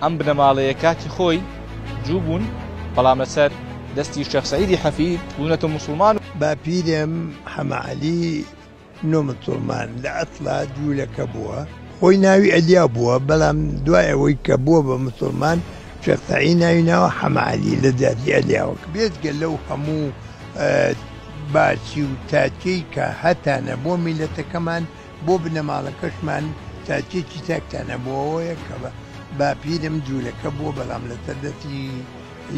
ئەم بنەماڵەیە کاتی خۆی جوو بوون، بەڵام لەسەر دەستی شێخ سەعیدی حەفید بوونەتە موسڵمان. باپیرم حەمە عەلی نۆ مسوڵمان لە ئەسڵا جوولەکە بووە، خۆی ناوی ئەلیا بووە، بەڵام دوای ئەوەی کە بووە بە مسوڵمان شێخ سەعید ناوی ناوە حەمە عەلی لە جیاتی ئەلیاوەکە. بێجگە لەو هەموو باسی و تاکیەی کە هەتانە بۆ میللەتەکەمان، بۆ بنەماڵەکەشمان تاکیەکی تاکتانە بۆ ئەوەیە کە باپیرم جوولەکە بووە، بەڵام لەسەر دەستی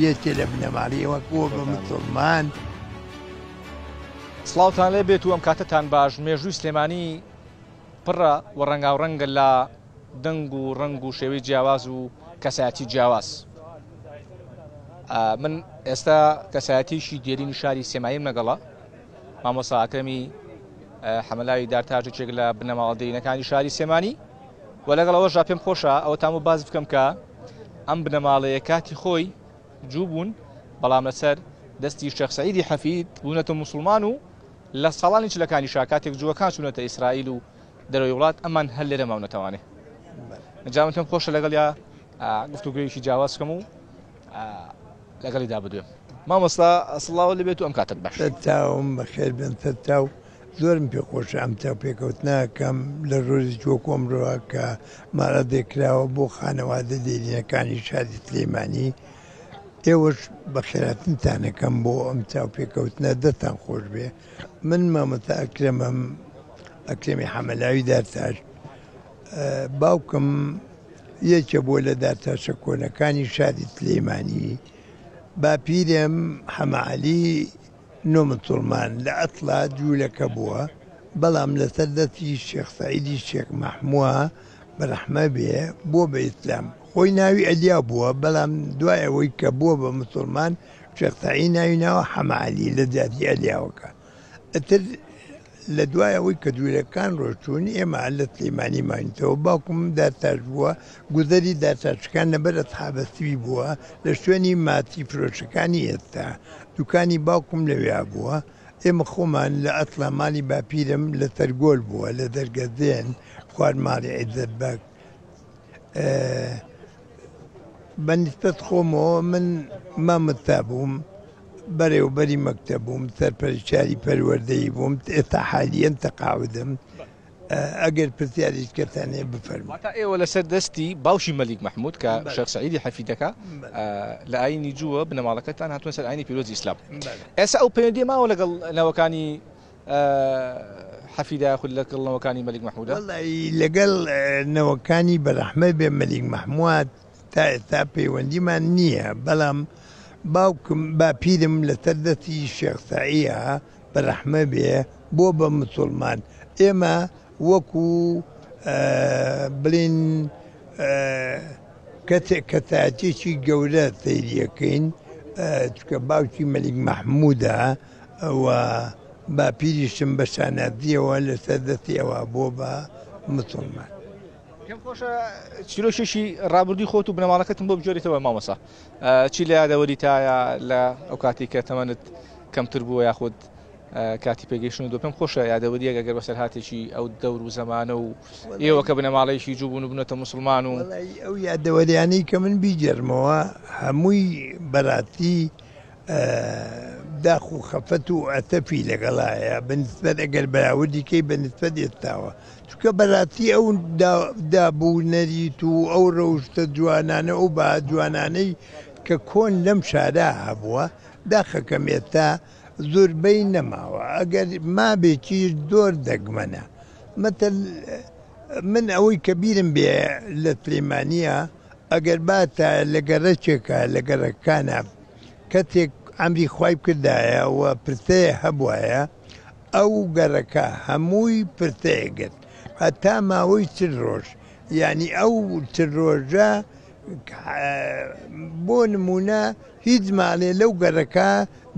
یەکێ لە بنەماڵەی ئەوە بووە بە مسوڵمان. سڵاوتان لێ بێت و ئەم کاتەتان باش. مێژووی سلێمانی پڕە و ڕەنگاوڕەنگە لە دەنگ و ڕەنگ و شێوەی جیاواز و کەسایەتی جیاواز. من ئێستا کەسایەتیشی دێرینی شاری سێماییم لەگەڵە، مامۆستا ئەکرەمی حەمەلاوی دارتاج، یەکێک لە بنەماڵە دێرینەکانی شاری سلێمانی. و لەگەڵ ئەوەشدا پێم خۆشە ئەوەتان بۆ باس بکەم کە ئەم بنەماڵەیە کاتی خۆی جوو بوون، بەڵام لەسەر دەستی شێخ سەعیدی حەفید بوونەتە موسڵمان و لە ساڵانی چلەکانیشا کاتێک جووەکان چوونەتە ئیسرائیل و دەرەوەی وڵات ئەمان هەر لێرە ماونەتەوانێ. جا من پێم خۆشە لەگەڵیا گفتوگۆیەکی جیاواز بکەم و لەگەڵیدا بدوێم. مامۆستا سڵاو لێ بێت و ئەم کاتەت باش. سەرچاوم بەخێر بێن سەرچاو. زۆرم پێ خۆشە ئەم چاوپێکەوتنە کەم لە ڕۆژێکی وەکو ئەمڕۆ کە ماڵە کراوە بۆ خانەوادە دێرینەکانی شاری سلێمانی. ئێوەش بەخێراتنتانەکەم بۆ ئەم چاوپێکەوتنە، دەستان خۆش بێ. من مامۆستا ئەکرەمم، ئەکرەمی حەمەلاوی دارتاش. باوکم یەکێ بووە لە دارتاشە کۆنەکانی شاری سلێمانی. باپیرم حەمە عەلی نۆ مسوڵمان لە ئەسڵا جوولەکە بووە، بەڵام لەسەر دەستی شێخ سەعیدی شێخ مەحمووە بەرەحمە بێ بووە بە ئیسلام. خۆی ناوی ئەلیا بووە، بەڵام دوای ئەوەی کە بووە بە مسوڵمان شێخ سەعید ناوی ناوە حەمە عەلی لە جیاتی ئەلیاوەکە. ئیتر لە دوای ئەوەی کە جوولەکان ڕۆشتوون ئێمە لە سلێمانی ماوینەتەوە. باوکم دارتاش بووە، گوزەری دارتاشەکان لەبەر ئەسحابە سپی بووە لە شوێنی ماسی فرۆشەکانی ئێستا. دوکانی باوکم لەویا بووە. ئێمە خۆمان لە ئەسڵا ماڵی باپیرم لە سەرگۆل بووە لە دەرگەزێن خوار ماڵی عیزەت بەگ. بە نیسبەت خۆمەوە من مامۆستا بووم، بەرێوبەری مەکتەب بووم، سەرپەرشتیاری پەروەردەیی بووم، ئێستا حالیەن تەقاعودم. ئەگەر پرسیاریش کەتان هەیە بفەرموون. واتا ئێوە لەسەر دەستی باوکی مەلیک مەحمود کە شێخ سەعیدی حەفیدەکە لە ئایینی جووە بنەماڵەکەتان هاتوونە سەر ئایینی پیرۆزی ئیسلام. ئێستا ئەو پەیوەندییە ماوە لەگەڵ نەوەکانی حەفیدە یاخود لەگەڵ نەوەکانی مەلیک مەحمودا؟ وەڵایی لەگەڵ نەوەکانی بەرەحمەت بێ مەلیک مەحمواد تا ئێستا پەیوەندیمان نییە، بەڵام باوکم باپیرم لەسەر دەستی شێخ سەعیە بەرەحمە بێ بووە بە مسوڵمان، ئێمە وەکو بڵێین کەسێک کەسایەتیەکی گەورە سەیریەکەین، چونکە باوکی مەلیک مەحموودە و باپیریشم بە شانازیەوە لەسەر دەستی ئەوە بووە بە مسوڵمان. پێم خۆشە چیرۆکێکی ڕابردووی خۆت و بنەماڵەکەتم بۆ بگێڕیتەوە مامۆستا، چی لە یادەوەریتایە لە ئەو کاتی کە تەمەنت کەمتر بووە یاخود کاتی پێگەیشتن و پێم خۆشە یادەوەریەک ئەگەر بەسەرهاتێکی ئەو دەور و زەمانە و ئێوە کە بنەماڵەیەکی جوو بوون و بوونەتە موسڵمان و ئەو یادەوەریانەی کە من بیگێڕمەوە هەمووی بەڕاستی داخ و خەفەت و ئەسەفی لەگەڵایە بە نسبەت ئەگەر بەراوردی کەی بە نسبەت ئێستاوە، چونکە بەڕاستی ئەو داب و نەریت و ئەو ڕەوشتە جوانانە ئەو بەها جوانانەی کە کۆن لەم شارە هەبووە داخەکەم ئێستا زۆربەی نەماوە، ئەگەر مابێکیش زۆر دەگمەنە. مەتەل من ئەوەی کە بیرم بێ لە سلێمانییە ئەگەر باتایە لە گەڕەکێکا لە گەڕەکەکانا کەسێک ئەمری خوای بکردایە و پرسەیە هەبوایە ئەو گەڕەکە هەمووی پرسەیە گرت هەتا ماوەی 40 ڕۆژ، یانی ئەو 40 ڕۆژە بۆ نمونە هیچ ماڵێ لەو گەڕەکە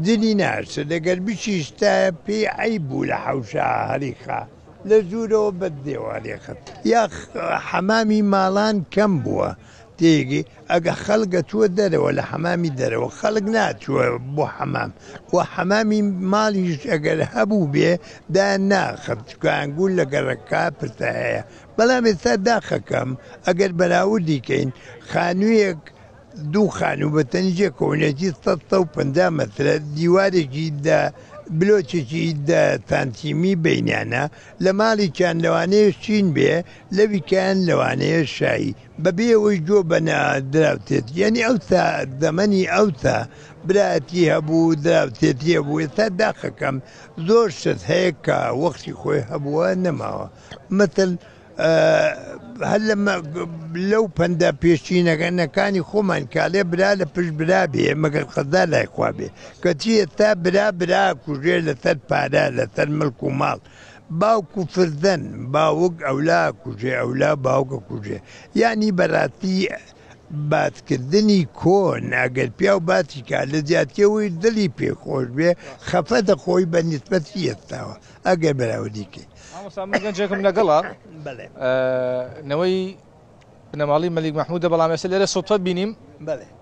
جلی ناشت، ئەگەر بشیشتایە پێی عەیب بوو لە حەوشە هەڵیخا لە ژوورەوە بە دێوە هەڵیخست، یا حەمامی ماڵان کەم بووە. تێگەی ئەگە خەڵک ئەچووە دەرەوە لە حەمامی دەرەوە خەڵک ناچووە بۆ حەمام و حەمامی ماڵیش ئەگەر هەبوو بێ دایان ناخست چونکە ئەنگوو لە گەڕەکە پرسە هەیە بەڵام ئێستا داخەکەم ئەگەر بەراوردی کەین خانوویەک دوو خانوو بە تەنیشت کۆنێکی 150 مەترە دیوارێکی دە بلۆچێکی دە سانتیمی بینیانە لە ماڵێکیان لەوانەیە شین بێ لەویکیان لەوانەیە شایی بەبێ ئەوەی گۆ بە دراوسێتی یعنی ئەوسا زەمەنی ئەوسا برایەتی هەبوو دراوسێتی هەبوو ئێستا داخەکەم زۆر شت هەیە کە وەختی خۆی هەبووە نەماوە مەسەل هەر لەو پەندە پێشینەکانی خۆمان کالێ برا لە پشت برا بێ مەگەر قەزا لای خوا بێ کەچی ئێستا برا برا کوژێ لەسەر پارە لەسەر ملک و ماڵ باوک و فرزەن باوک ئەولا کوژێ ئەولا باوکە کوژێ یعنی بەڕاستی باسکردنی کۆن ئەگەر پیاو باسی کا لە جیاتیەوەی دڵی پێ خۆش بێ خەفەتە خۆی بە نیسبەتی ئێستاوە ئەگەر بەراوردی کەی. مامۆستا من گەنجێکم لەگەڵە نەوەی بنەماڵی مەلیک مەحمودە بەڵام ئێستا لێرە سوتفە بینیم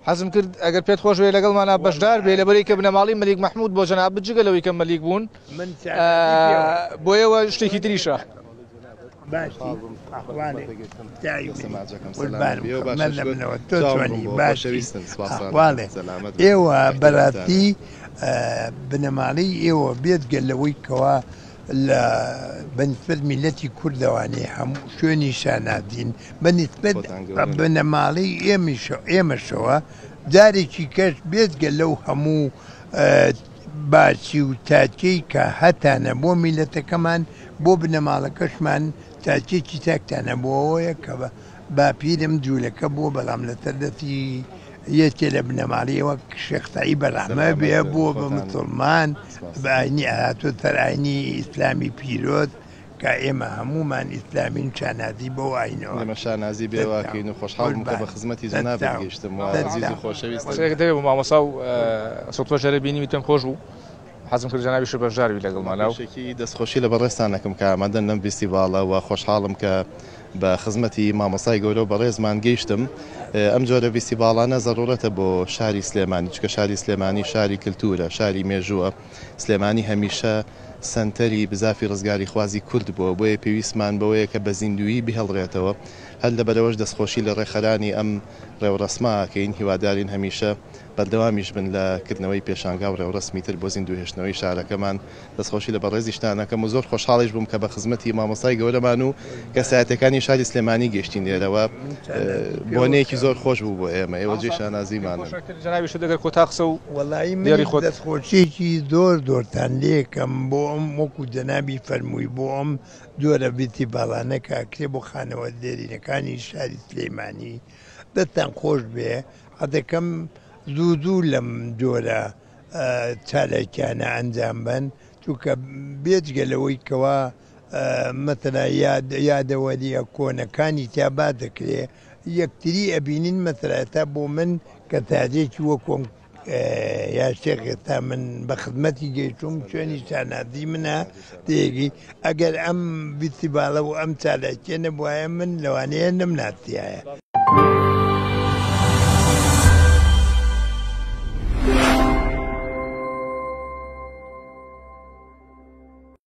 حەزم کرد ئەگەر پێت خۆش بێ لەگەڵمانە بەشدار بێ لەبەرەی کە بنەماڵی مەلیک مەحمود بۆ جەناب جگە لەوەی کە مەلیک بوون بۆیەوە شتێکی تریشە. ئێوە بەڕاستی بنەماڵەی ئێوە بێجگە لەوەی کەوا لە بە نیسبەت میللەتی کوردەوانێ هەموو شوێنی شانازین بە نیسبەت بنەماڵەی ئێمەشەوە جارێکی کەش بێجگە لەو هەموو باشی و چاکیەی کە هەتانە بۆ میللەتەکەمان بۆ بنەماڵەکەشمان چاکیەکی چاکتانە بۆ ئەوەیە کە باپیرم جوولەکە بووە بەڵام لەسەر دەستی یەکێ لە بنەماڵەی وەک شێخ سەعید بە ڕەحمە بێ بووە بە مسوڵمان بە ئاینی هاتووە سەر ئاینی ئیسلامی پیرۆز کە ئێمە هەموومان ئیسلامین شانازی بەو ئاینەوە. ئێمە شانازی بێوە ئەکەین و خۆشحاڵ بووم کە بە خزمەتی جەنابت گەیشتم و ئازیز و خۆشەویستم. قسەیەکت هەبێ بۆ مامۆستا و سوتفەش لێرە بینیمی پێم خۆش بوو حەزم کرد جەنابیشت بەشدار بی لەگەڵمانا و. پێشەکی دەستخۆشی لە بەڕێزتان ئەکەم کە ئامادەن لەم ڤیستیڤاڵە و خۆشحاڵم کە بە خزمەتی مامۆستای گەورە و بەڕێزمان گەیشتم. ئەم جۆرە ڤیستیڤاڵانە زەروورەتە بۆ شاری سلێمانی، چونکە شاری سلێمانی شاری کلتوورە، شاری مێژووە. سلێمانی هەمیشە سەنتەری بزافی ڕزگاریخوازی کورد بووە، بۆیە پێویستمان بەوەیە کە بە زیندوویی بهێڵرێتەوە. هەر لەبەرئەوەش دەستخۆشی لە ڕێکخەرانی ئەم ڕێوڕەسمە ئەکەین، هیوادارین هەمیشە بەردەوامیش بن لە کردنەوەی پێشانگا و ڕێوڕەسمی تر بۆ زیندووهێشتنەوەی شارەکەمان. دەستخۆشی لە بەڕێزیشتان ئەکەم و زۆر خۆشحاڵیش بووم کە بە خزمەتی مامۆستای گەورەمان و کەسایەتیەکانی شاری سلێمانی گەیشتین لێرەوە. بۆنەیەکی زۆر خۆش بوو بۆ ئێمە، ئێوە جێی شانازیمانن. جەنابیشت ئەگەر کۆتا قسە و وەڵایی دێڕی منیش خۆت. دەستخۆشیەکی زۆر زۆرتان لێکەم بۆ ئەم وەکو جەنابی فەرمووی بۆ ئەم جۆرە ڤیستیڤاڵانە کە ئەکرێ بۆ خانەوە دێرینەکانی شاری سلێمانی دەستتان خۆش بێ حەزەکەم زوو زوو لەم جۆرە چالاکیانە ئەنجام بەن چونکە بێجگە لەوەی کەوا مەسەلا یادەوەریە کۆنەکانی تیا باس دەکرێ یەکتری ئەبینین مەسەلا ئێستا بۆ من کەسایەتیەکی وەکو ئەم یا شێخ ئێستا من بە خزمەتی گەیشتوم شوێنی شانازی منە تێگەی ئەگەر ئەم ڤیستیڤاڵە و ئەم چالاکیە نەبوایە من لەوانەیە نەمناسیایە.